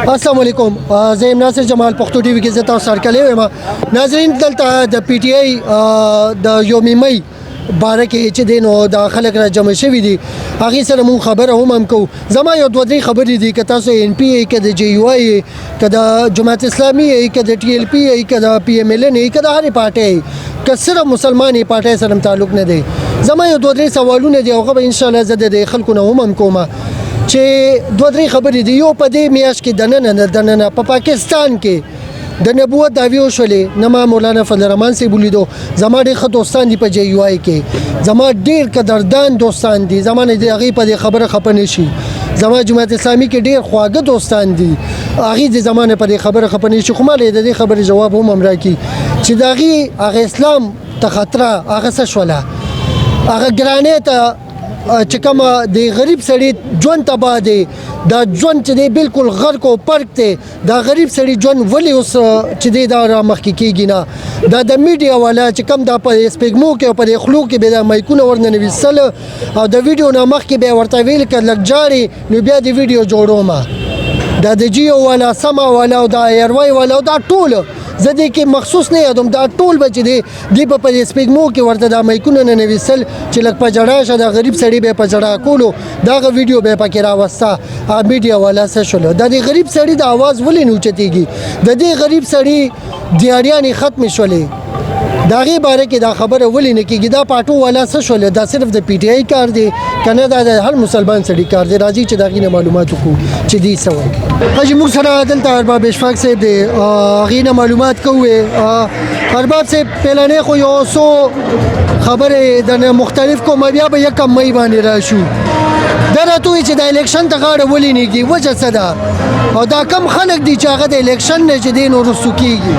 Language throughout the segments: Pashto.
السلام علیکم، زه یم ناصر جمال، پښتو ټي وي کې زه تاسو سره کلی وایم. ناظرین، دلته د پي ټي آی د یوم مئی باره کې چې دی نو دا خلک را جمع شوي دي، هغې سره مونږ خبره هم کوو. زما یو دوه درې خبرې دي. که تاسو ان پي که د جې یو آی، که د جماعت اسلامي، که د ټي ایل پي، که د پي ایم ایل ان، که د هرې پارټۍ، که صرف مسلمانې پارټۍ سره هم تعلق نه دی، زما یو دوه درې سوالونه دي او هغه به انشاءالله زه د خلکو نه هم کوم چې دوه درې خبرې دي. یو، په دې میاشت کې دننه نه دننه په پاکستان کې د نبوت دعوی وشولې. نه ما مولانا فضل الرحمن صاحب ولیدو. زما ډېر ښه دوستان دي په جې یو آی کې، زما ډېر قدردان دوستان دي، زما نه دې هغې په دې خبره خپه نه شي. زما جماعت اسلامي کې ډېر خواږه دوستان دي، هغې دې زما نه په دې خبره خپه نه شي، خو ما له د دې خبرې جواب هم راکړي چې د هغې هغه اسلام ته خطره هغه څه شوله؟ هغه ګرانې ته چې کومه د غریب سړي ژوند تباه دی، دا ژوند چې دی بالکل غرق او پرک دی، دا غریب سړي ژوند ولې اوس چې دی دا را مخکې کېږي نه؟ دا د میډیا والا چې کوم دا په سپېږمو کې او په دې خولو کې به دا مایکونه ورننویستل او د ویډیو نه مخکې به ورته ویل که لږ جاړي نو بیا د ویډیو جوړومه. دا د جیو والا، سما والا او دا ایروای والا او دا ټول، زه دې کې مخصوص نه یادوم، دا ټول به چې دی دی په دې سپېږمو کې ورته دا مایکونه ننویستل چې لږ په ژړا شه، دا غریب سړی به په ژړا کولو، دغه ویډیو به پکې راوسته. هغه میډیا والا څه شول؟ د دې غریب سړي د اواز ولې نه اوچتېږي؟ د دې غریب سړي دیاریانې ختمې شولې، د هغې باره کې دا خبره ولې نه کېږي؟ دا پاټو والا څه شول؟ دا صرف د پي ټي آی کار دی که نه دا د هر مسلمان سړي کار دی؟ راځي چې د هغې نه معلومات وکړو چې دی څه وایي. حاجي، موږ سره دلته ارباب اشفاق صاحب دی، هغې نه معلومات کوو. ارباب صاحب، پهلنې خو یو څو خبرې د نه مختلف کوم، بیا به یکم مئی باندې راشو. دا راته ووایي چې د الیکشن ته غاړه ولې نیږي، وجه څه ده او دا کم خلک دي چې هغه د الیکشن نه چې دی نو وروستو کېږي؟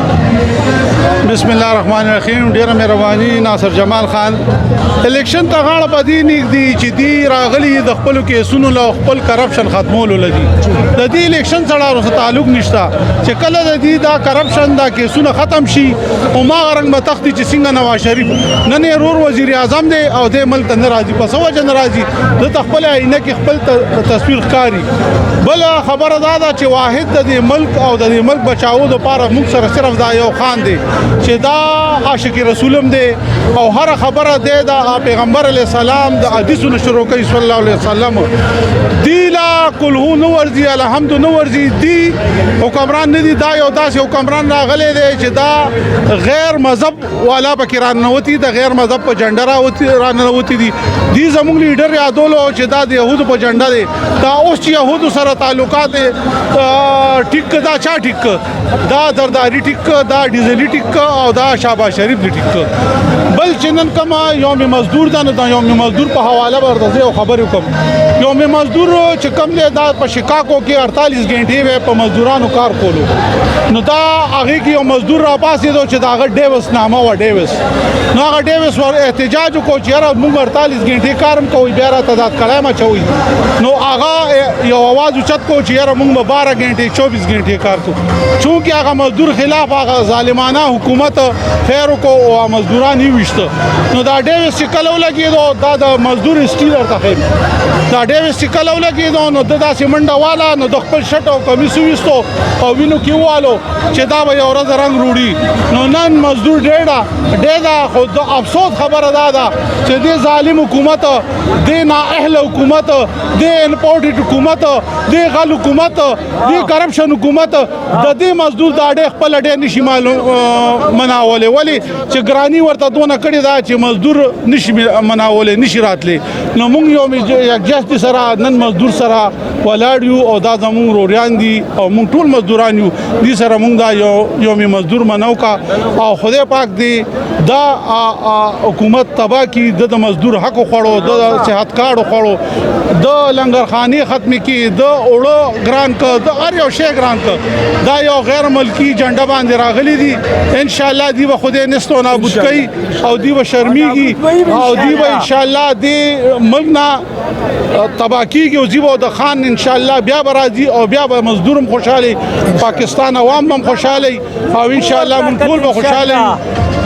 بسم الله الرحمن الرحیم. ډیره مهرباني ناصر جمال خان. الیکشن ته غاړه په دې نږدې چې دی راغلي د خپل کیسونو له خپل کرپشن ختمولو لدی. د دې الیکشن سره ورسره تعلق نشته. چې کله د دې دا کرپشن دا کیسونه ختم شي او ما رنګ به تختی چې څنګه نواز شریف نن یې رور وزیر اعظم دی او د ملک ته ناراضي، په څه وجه ناراضي؟ د خپل آینه کې خپل تصویر ښکاری. بل خبره دا ده چې واحد د دې ملک او د دې ملک بچاو لپاره موږ سره صرف دا یو خان دی چې دا عاشق رسولم دی او هر خبره دی د پیغمبر علی السلام د حدیثونو شروع کوي، صلی الله علیه وسلم. دی لا کلهو نو ورځي، الحمد نو ورځي، دی حکمران نه دی. دا یو داسې حکمران راغلی دی چې دا غیر مذهب والا پکې راننوتی، د غیر مذهب په جنډه راوتی راننوتی دي. دی زموږ لیډر یادولو چې دا د یهودو په جنډه دی. دا اوس چې یهودو سره تعلقات ټیک، دا چا ټیک؟ دا زرداری ټیک، دا ډیزلی ټیک او دا شهباز شریف دی ټیک. بل چې نن کوم یوم مزدور ده، نو د یوم مزدور په حواله ورته زه یو خبرې وکم. یوم مزدور چې کوم دی، دا په شیکاګو کې 48 غنټې به په مزدورانو کار کولو. نو دا هغه کې یو مزدور را پاسېدو چې دا هغه ډیوس نامه و، ډیوس. نو هغه ډیوس ور احتجاج وکړو چې یاره، موږ 48 غنټې کارم کوي، بیا راته داد کړای ما چوي. نو هغه یو आवाज اوچت کو چې یاره، موږ به 12 غنټې، 24 غنټې کار کوو. چونکه هغه مزدور خلاف هغه ظالمانه حکومت فیر کو او مزدوران یې وشته. نو دا ډیوس چې کله ولګېدو، دا د مزدور سټیل ورته ښیم. دا ډیوس چې کله ولګېدو نو د داسې منډه والا، نو د خپل شټ او کمیس ویستو او وینو کې والو چې دا به یو ورځ رنګ روړي. نو نن مزدور ډېره ډېره، خو د افسوس خبره دا ده چې دې ظالم حکومت، دې نااهل حکومت، دې امپورټډ حکومت، دې غل حکومت، دې کرپشن حکومت د دې مزدور د اډې خپل اډې نشي معلوم مناولې. ولی چې ګرانی ورته دونه کړی دا چې مزدور نشي مناولې، نشي راتلی. نو موږ یو یکجهتي سره نن مزدور سره ولاړ یو او دا زموږ روریان دي او موږ ټول مزدوران یو. دې سره موږ دا یو یوم مزدور منو کا او خدای پاک دې دا حکومت تبا کی. د مزدور حق خوړو، د صحت کارت خوړو، د لنګرخانې ختم کی، د اوړو ګران ک، د هر یو شی ګران ک. دا یو غیر ملکی جنډه باندې راغلی دي. ان شاء الله دی به خدای نستو نابود کوي او دی به شرمېږي او دی به ان شاء الله دی ملک نه تبا کیږي او زیبو د خان ان شاء الله بیا به راځي او بیا به مزدورم خوشاله، پاکستان عوام هم خوشاله او ان شاء الله موږ ټول به خوشاله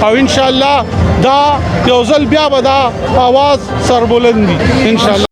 او ان شاء الله دا یو ځل بیا به دا आवाज سربلند دي ان شاء الله.